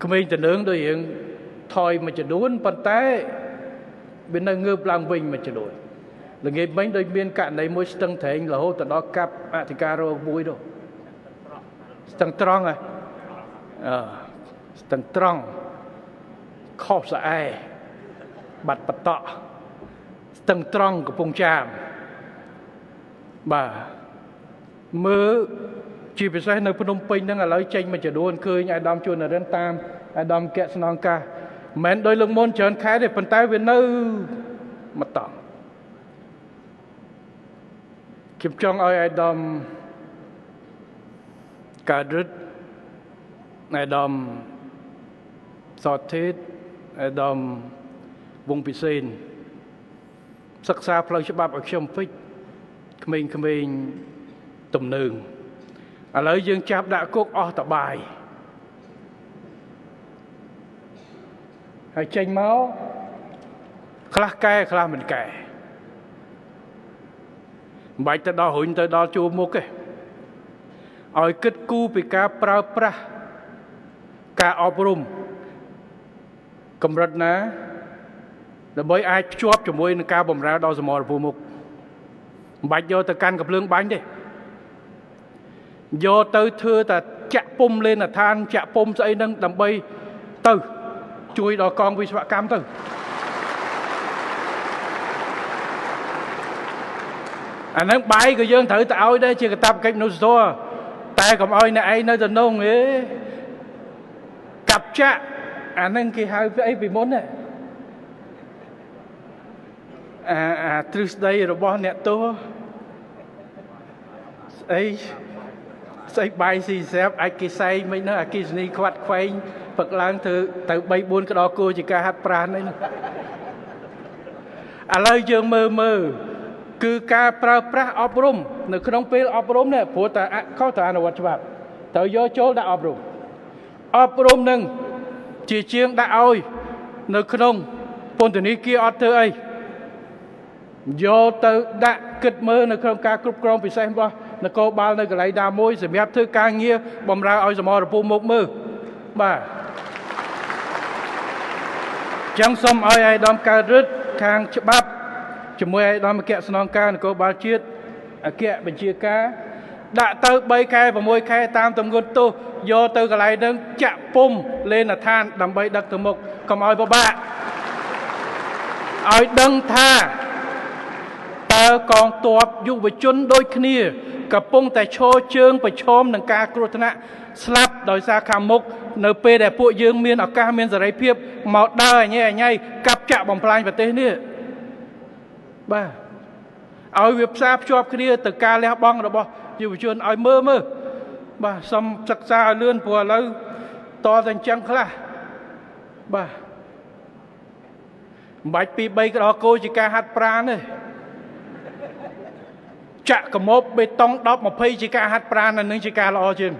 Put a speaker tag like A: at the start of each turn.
A: ក្មេងតំណឹងដូចរៀងថយមួយចំនួនប៉ុន្តែវានៅងើបឡើងវិញមួយចំនួនល្ងាចមិញដូចមានករណីមួយស្ទឹងត្រែងរហូតទៅដល់កាប់អធិការរងមួយនោះស្ទឹងត្រង់ហ៎ស្ទឹងត្រង់ខុសស្អែបាត់បតក់ស្ទឹងត្រង់កំពង់ចាមបាទមើលជាពិសេសនៅភ្នំពេញហ្នឹងឥឡូវចេញមួយចំនួនឃើញអាដាមជួននរិនតាមអាដាមកៈស្នងការមិនមែនដោយលើកមុនច្រើនខែទេប៉ុន្តែវានៅមកតង់ខ្ញុំចង់ឲ្យអាដាមកើតរិទ្ធអាដាមសតេតអាដាមវងពិសេនសិក្សាផ្លូវច្បាប់ឲ្យខ្ញុំពេចក្មេងៗទំនើងឥឡូវយើងចាប់ដាក់គុកអស់តបាយហើយចេញមកខ្លះកែខ្លះមិនកែមិនបាច់ទៅដល់រុញទៅដល់ជួរមុខទេឲ្យគិតគូរពីការប្រើប្រាស់ការអប់រំកម្រិតណាដើម្បីអាចភ្ជាប់ជាមួយនឹងការបម្រើដល់សមរភូមិមុខមិនបាច់យកទៅកាន់កំភ្លើងបាញ់ទេយកទៅធ្វើតែចាក់ពុំលេនដ្ឋានចាក់ពុំស្អីហ្នឹងដើម្បីទៅជួយដល់កងវិស្វកម្មទៅអាហ្នឹងបាយក៏យើងត្រូវទៅឲ្យដែរជាកាតព្វកិច្ចមនុស្សធម៌តែកុំឲ្យអ្នកឯងនៅទៅនងទេកាប់ចាក់អាហ្នឹងគេហៅអីពីមុនណាអាទ្រឹស្ដីរបស់អ្នកទោសស្អីស្អីបាយស៊ីស្រាប់អាចគេសែងមិនហ្នឹងអាគិសនីខ្វាត់ខ្វែងពឹកឡើងធ្វើទៅ3 4ក្តោគោជាការហាត់ប្រាណអីហ្នឹងឥឡូវយើងមើលគឺការប្រើប្រាស់អប់រំនៅក្នុងពេលអប់រំនេះព្រោះតែខុសតែអនុវត្តច្បាប់ត្រូវយកចូលដាក់អប់រំអប់រំនឹងជាជាងដាក់ឲ្យនៅក្នុងពន្ធនាគារអត់ធ្វើអីយកទៅដាក់គិតមើលនៅក្នុងការគ្រប់គ្រងពិសេសរបស់នគរបាលនៅកន្លែងណាមួយសម្រាប់ធ្វើការងារបម្រើឲ្យសមរភូមិមុខមើលបាទចឹងសូមឲ្យអាយដាមកើតរិទ្ធខាងច្បាប់ជាមួយអាយដាមអគ្គស្នងការនគរបាលជាតិអគ្គបញ្ជាការដាក់ទៅ3ខែ6ខែតាមទម្ងន់ទោសយកទៅកន្លែងហ្នឹងចាក់ពុំលេនដ្ឋានដើម្បីដឹកទៅមុខកុំឲ្យពិបាកឲ្យដឹងថាតើកងទ័ពយុវជនដូចគ្នាកំពុងតែឈរជើងប្រឈមនឹងការគ្រោះថ្នាក់ស្លាប់ដោយសារខាងមុខនៅពេលដែលពួកយើងមានឱកាសមានសេរីភាពមកដើរអញញ៉ៃកាប់ចាក់បំផ្លាញប្រទេសនេះបាទឲ្យវាផ្សារភ្ជាប់គ្នាទៅការលះបង់របស់យុវជនឲ្យមើលបាទសូមសិក្សាឲ្យលឿនព្រោះឥឡូវតតែអញ្ចឹងខ្លះបាទមិនបាច់2 3ក្តោគោជាការហាត់ប្រាណទេចាក់កមោបបេតុង10 20ជាការហាត់ប្រាណអានឹងជាការល្អជាង